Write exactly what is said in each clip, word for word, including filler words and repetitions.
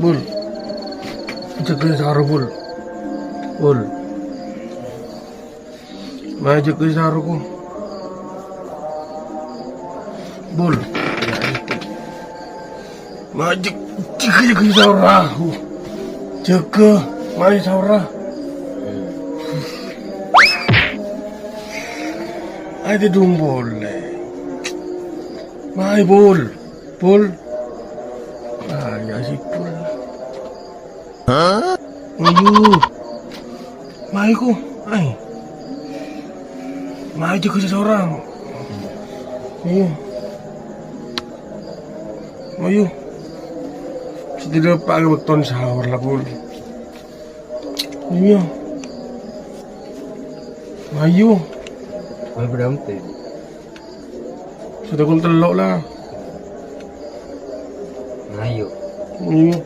Bul. Jâgâ sahur, Bul. Bul. Mayu jâgâ sahur, Bul. Bul. Mayu jâgâ, jâgâ, jâgâ sahur. Jâgâ, mayu sahur. Ayo tèdung polè. Mayu, Bul. Bul. Ah, ya si Bul. Hah? Mayu. Mayu ko. Ay. Mayu jâgâ sè sorang. Iya. Mayu. Setidaknya pakai waktu sahur lah, Bul. Iya. Mayu. Mayu berhenti. Sudah pun telok lah. Ayo. Iya.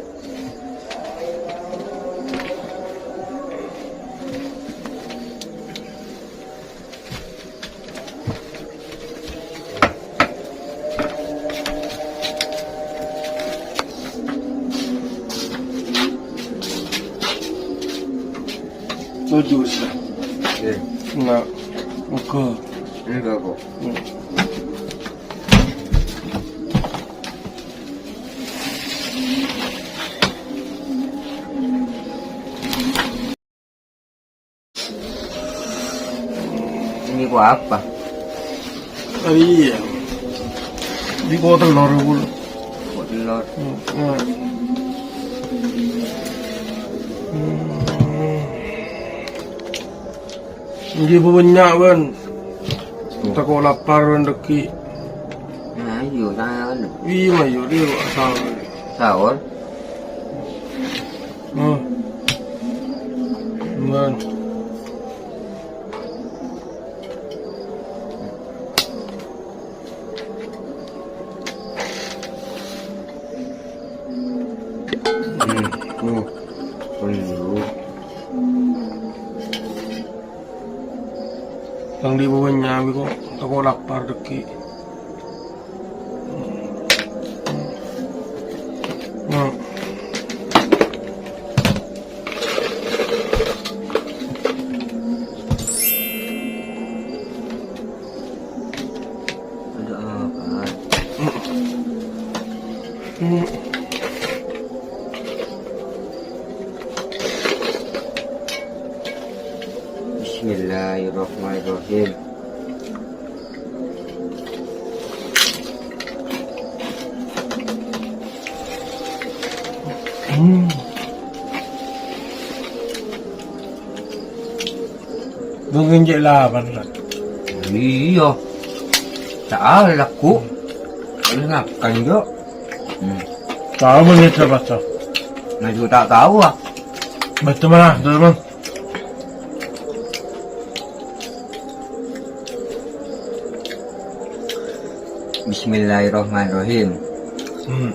Tujuh sih. Oke. Nah, oke. Ini berapa? Hmm. Ini kok apa? Ah, iya. Di kota telur, Bul. Kok telur? Hmm, hmm. Hmm. Ngghi, Bu, bânnya', bân. Tako' lapar, bân, dhâggi'. Nah, ayo, tangan. Iya, ayo, dia kok sahur. Sahur? Oh. Bân. Hmm, tuh. Perlu. Tang di bawah nyambi kok, tako' lapar dhâggi'. Hmm. Ada apa? Bismillahirrahmanirrahim. Hmm. Mungkin cè' lapar, kan? Iya. Sa'a lagghu'. Boleh makan, Jo. Hmm. Tahu menit berapa, Jo? Nah, juga tak tahu, ah. Betul, mana? Betul, Bang. Bismillahirrahmanirrahim. Hmm.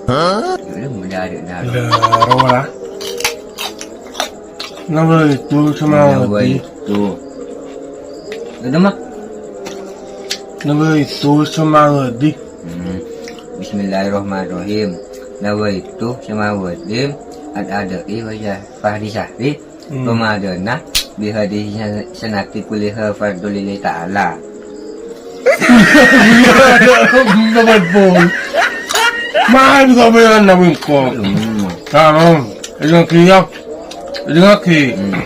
Hah? Ya udah, mulai ada, ada. Udah, roh lah. Nawaitu samawati. Nawaitu. Ada mah? Nawaitu samawati. Hmm. Bismillahirrahmanirrahim. Nawaitu samawati. Ad-adai wa ya fahri sahri. Hmm. Ramadana bi hadhihi sanati kulliha fardhu lillahi ta'ala. Betul. Maaf, kau bilang nabi kau. Hmm. Kamu, ini dia. Ini dia. Hmm.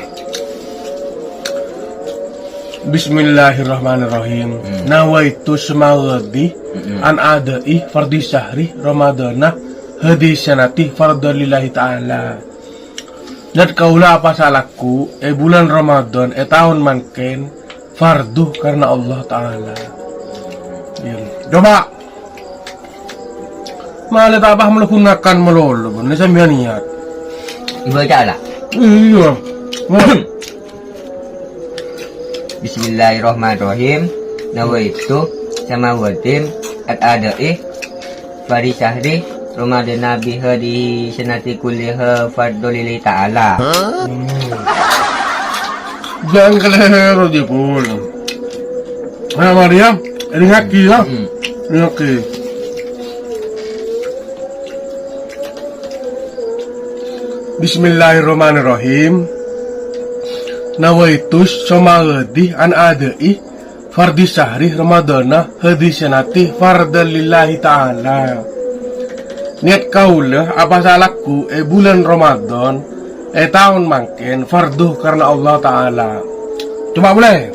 Bismillahirrahmanirrahim. Hmm. Nawaitu samawati Hmm. an adai fardhi syahri Ramadana hadhihi sanati fardhu lillahi ta'ala. Zat kaulâ apasa lagghu' è bulân Ramadan è taon mangkèn fardhu karna Allah Ta'ala. Iyâ. Coba. Malè ta' apa melakukan malolo, bân sampèyan niat. Ibaca lah. Iyâ. Bismillahirrahmanirrahim. Nawaitu samawatin at adai fardhi syahri Ramadana bi hadhihi sanati kulliha fardhu lillahi ta'ala. Hmm. Jangan kalèro, Jipul. Nah, Maria, èdingngaghi, yâ. Hmm. Èdingngaghi. Bismillahirrahmanirrahim. Nawaitus soma ghadi an ada'i fardhi syahri Ramadana hadhihi sanati fardhan lillahi ta'ala. Niyat kaulâ apasa lagghu è bulân Ramadan è taon mangkèn fardhu karna Allah Ta'ala. Coba polè.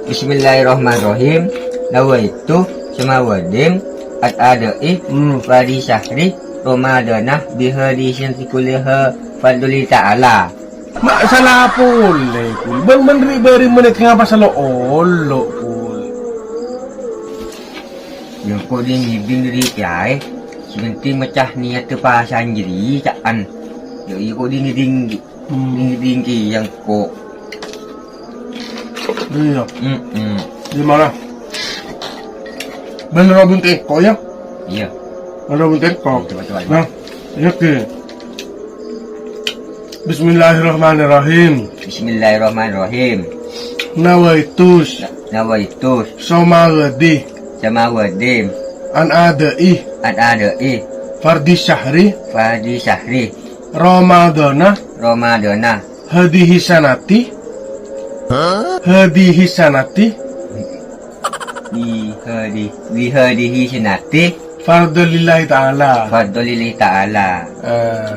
Bismillahirrahmanirrahim. Nawaitu soma ghadin an ada'i Hmm. fardhi syahri Ramadana bi hadhihi sanati kulliha fardhu lillahi ta'ala. Ma' sala polè, Kul. Bân, bân ri' bâri' mènè ngapa sala olo', Kul? Yâ, ko' ding-ngèding ri' kèyaè. Sè penting mecca niyat ka pasa'an jârèya, ca'an. Yâ, iyâ, ko' ding-ngèding, Hmm. ding-ngèding kèya, ko'. Iyâ. Mm-mm. Di mana? Bân robun teko, yâ? Iyâ. Bân robun teko. Coba, coba, coba. Nah, iyâ, oke. Bismillahirrahmanirrahim. Bismillahirrahmanirrahim. Nawaitus. Na-, nawaitus. Soma ghadi. Soma ghadin. An ada'i. An ada'i. Fardhi syahri. Fardhi syahri. Ramadana. Ramadana. Hadhihi sanati. Hadhihi sanati. Bi hadhi-, bi hadhihi sanati. Fardhu lillahi ta'ala. Fardhu lillahi ta'ala. Eh.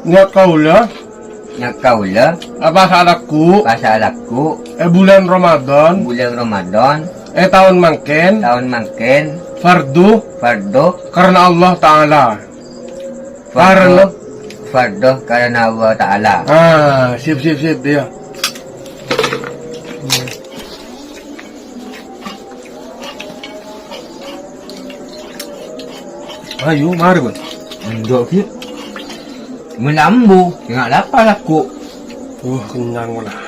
Niyat kaulâ. Niyat kaulâ. Apasa lagghu. Apasa lagghu. È bulân Ramadan. Bulân Ramadan. È taon mangkèn. Taon mangkèn. Fardhu. Fardhu. Karna Allah Ta'ala. Fardhu. Karna. Fardhu karna Allah Ta'ala. Ah, sip, sip, sip, iyâ. Ayo, mari, Bang. Enggak, Ki. Menambu, enggak lapar aku. Wah, kenyang lah.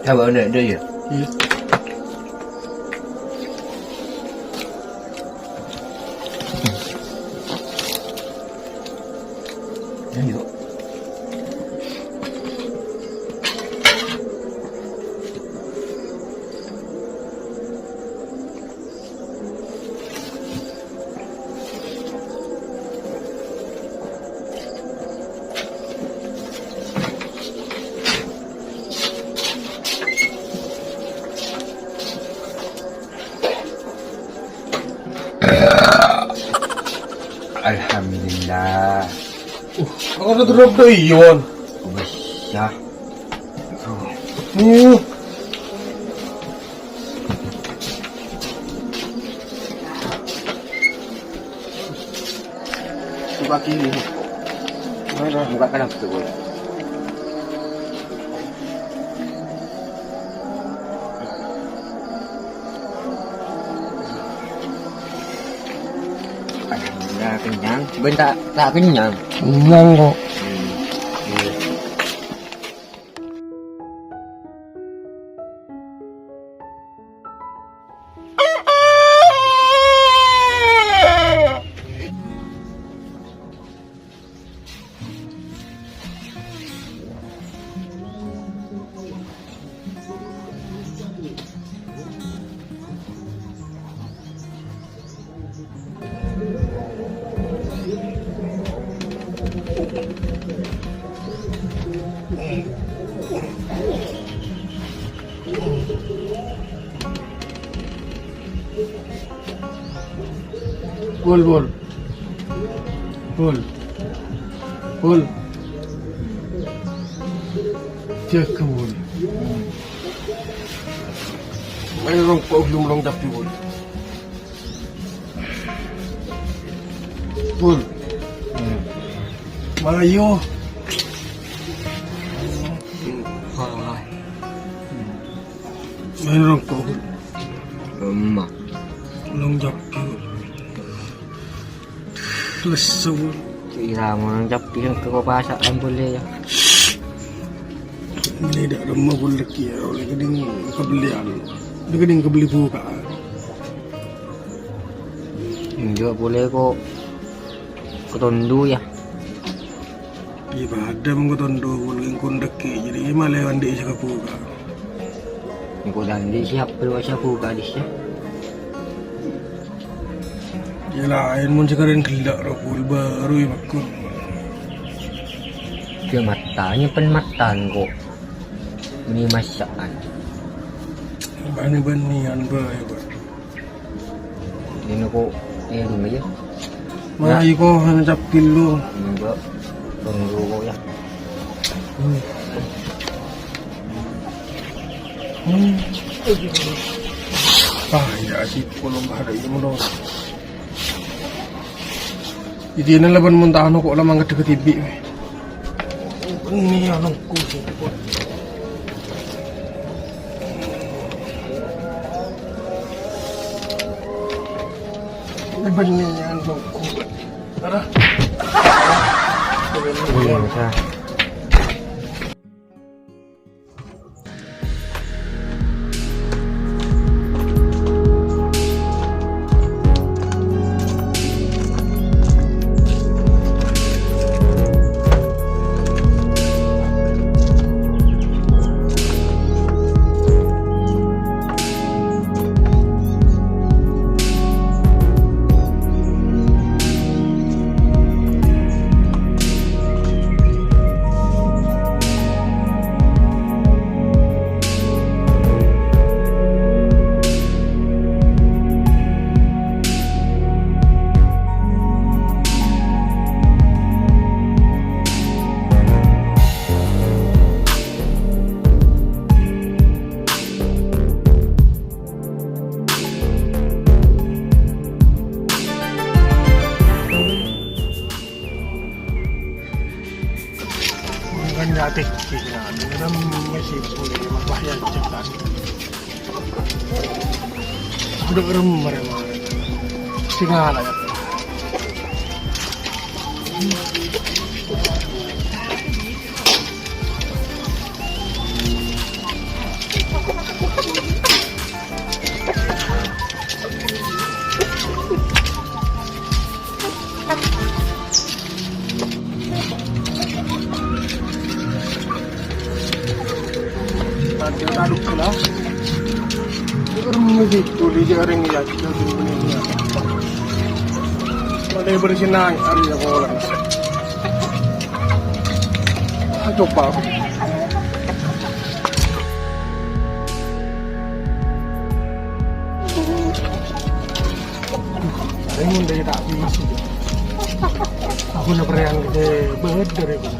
Tahu ada, ada ya? Iya. Ayo. Alhamdulillah. Uh, aku tuh drop deh, Yon. Bisa. Uh. Buka gini. Mana? Buka kenapa tuh, Boy? Alhamdulillah, kenyang. Sebentar, tak kenyang. Kenyang kok. Hmm. Iya. Pul, Pul. Pul. Pul. Jâgâ, Pul. Ayo, rong, kok belum lengkap, Pul. Pul. Hmm. Mayu. Mayu rongko'. Emma. Long jaki. Lesu. Ira mon capi ke ko pasa'an pole, ya. Ini dak remma pole ki, ya, oleh kening kebelian. Oleh kening kebeli buka. Enggak boleh kok ketondu, ya. Iya, padha mengko tondo, mengko ndek, jadi malah andi' saka buka. Engko' andi' siap, perlu siap buka di siap. Ya lain, mon sekarang gelak rokok baru ya, bakun. Dia matanya pen matan kok. Ini masakan. Bani-banian bae, Pak. Ini kok, eh, ini ya. Mah, iko hanya cap kilo. Enggak. Tunggu kok ya. Hmm. Hmm. Ah, ya, si kolong ada yang menurut. Jadi ini laban mentah kok lama ngedek tibi. Ini anakku sih. Ini beneran anakku. Arah. Wih, bisa. Kan nyate kira, kan masih boleh, malah ya cekan. Aduh, rem, rem, rem. Sing ala ya. Ada taruh lah. Orang itu di jaring ya, kita punya. Ada yang bersihin, hari ya, bola. Ah, coba. Aduh, sareng mon dhâri ta' bisa. Aku nèparèyan ghâdhâ bâdâ rè, Bu.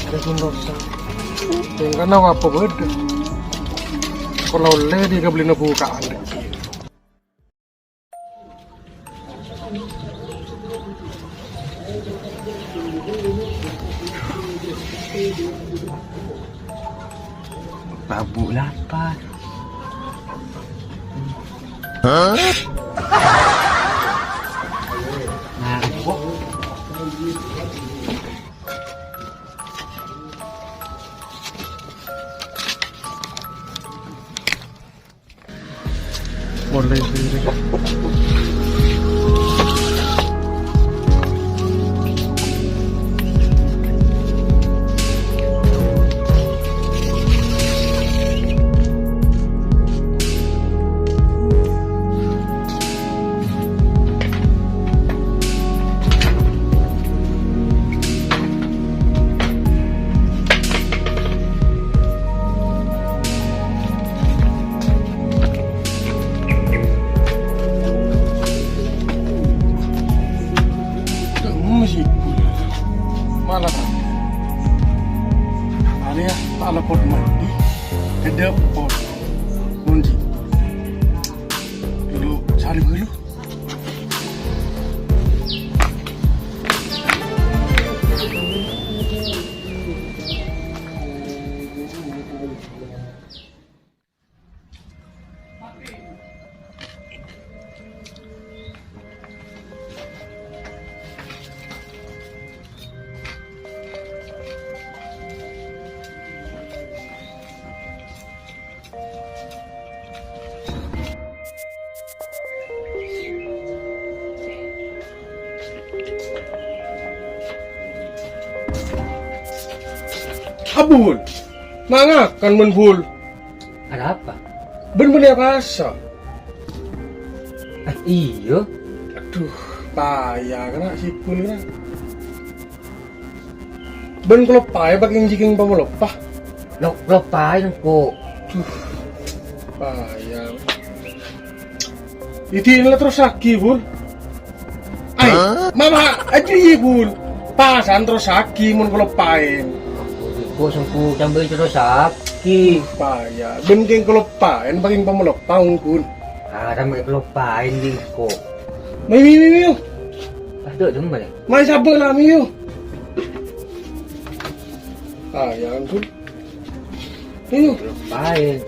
Arè pon dosa. Tèngkana apa bâdâ? Pola ollè dhika bellina buka'an. Mabuk lapar. Hah? Nah, kok. Boleh, boleh. Masih malah. Arè ya, ta' lepot mandi. Kedep pot. Kunci. Dulu, cari dulu. Abul, mangakan men Bul. Ada apa? Ben bânnè pasa. Ah, iyâ. Aduh, paya kana' si Bul kana'. Ben kaloppaè bâkeng jhâghâng pamaloppa. Lo, kaloppaè engko'. Duh, paya. Idina la terrossaghi, Bul. Ai, mama, aji, Bul. Pasan terrossaghi mon kaloppaè. Engko' sengko' tambâi terrossaghi. Paya, ben kèng kaloppaè, bâkeng pamaloppa, Bul. Ah, tambâi kaloppaè, engko'. Mai, mai, mai, mai. Aduh, dembel. Mai sabâ' la, Miyu. Ah, ya ampun. Miyu. Laèn.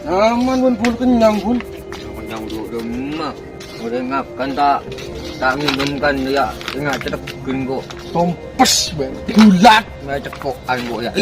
Nyaman, Bun, Bun, kennyang, Bun. Kennyang dulu, Mak. Udah ngakan tak, tak minum kan, ya, enggak cetek ko'. Tompes, Bun. Bulat. Enggak cekokan ko', ya.